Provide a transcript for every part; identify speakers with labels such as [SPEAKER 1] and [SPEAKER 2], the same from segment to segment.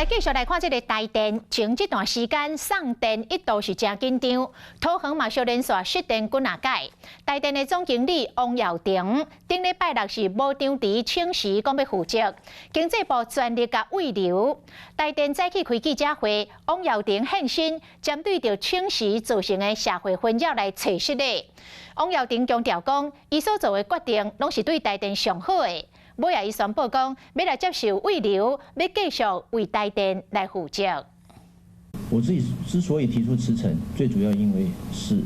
[SPEAKER 1] 來繼續來看這个台電，前這段時間送電一度是誠緊張，桃園嘛小連續失電幾若擺。台電的總經理王耀庭頂禮拜六是無張持請辭，講欲負責。經濟部全力共慰留。台電早起開記者會，王耀庭現身，針對著請辭造成的社會紛擾來揣實的。王耀庭強調講，伊所做的決定攏是對台電上好的。尾仔伊宣布講，欲來接受慰留，欲繼續為台電來負責。
[SPEAKER 2] 我自己之所以提出辭呈，最主要因為是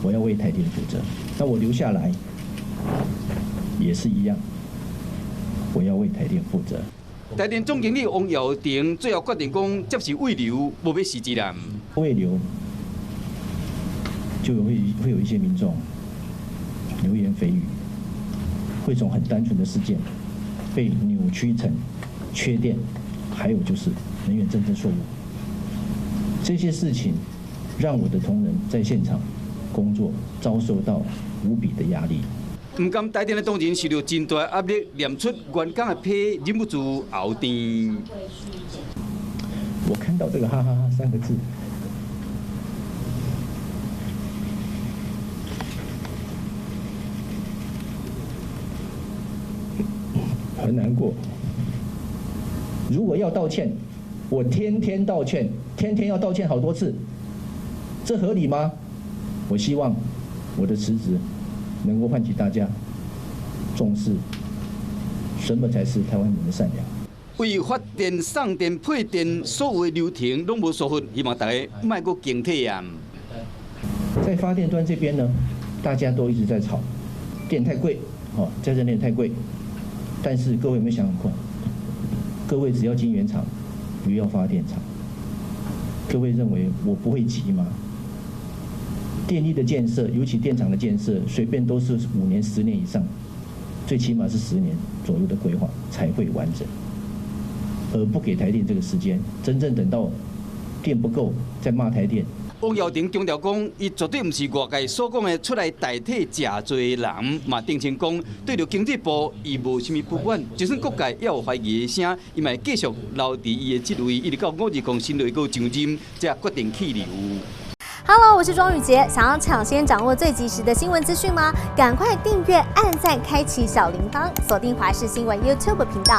[SPEAKER 2] 我要為台電負責。那我留下來也是一樣，我要為台電負責。
[SPEAKER 3] 台電總經理王耀庭最後決定講，接受慰留，無欲辭職啦。
[SPEAKER 2] 慰留就會有一些民眾流言蜚語。會從很單純的事件被扭曲成缺電，還有就是能源政策錯誤。這些事情讓我的同仁在現場工作遭受到無比的壓力。
[SPEAKER 3] 毋甘台電的同仁受到真大壓力，念出員工的批，忍不住喉甜。
[SPEAKER 2] 我看到這個哈哈哈三個字，很難過。如果要道歉，我天天道歉，天天要道歉好多次，這合理嗎？我希望我的辭職能夠喚起大家重視什麼才是台灣人的善良。
[SPEAKER 3] 為發電、送電、配電，所有的流程攏無疏忽，希望大家莫閣警惕啊！
[SPEAKER 2] 在發電端這邊呢，大家都一直在吵，電太貴，哦，再生電太貴。但是各位有沒有想過，各位只要晶圓廠，不要發電廠。各位認為我不會急嗎？電力的建設，尤其電廠的建設，隨便都是5年、10年以上，最起碼是十年左右的規劃才會完整。而不給台電這個時間，真正等到電不夠再罵台電。
[SPEAKER 3] 王耀庭強調講，伊絕對毋是外界所講的出來代替誠濟人，嘛定稱講對著經濟部伊無啥物不滿，就算各界也有懷疑的聲，伊嘛會繼續留佇伊的職位，一直到520新內閣上任，才決定去留。
[SPEAKER 4] Hello，我是莊宇傑，想要搶先掌握最及時的新聞資訊嗎？趕快訂閱、按讚、開啟小鈴鐺，鎖定華視新聞 YouTube 頻道。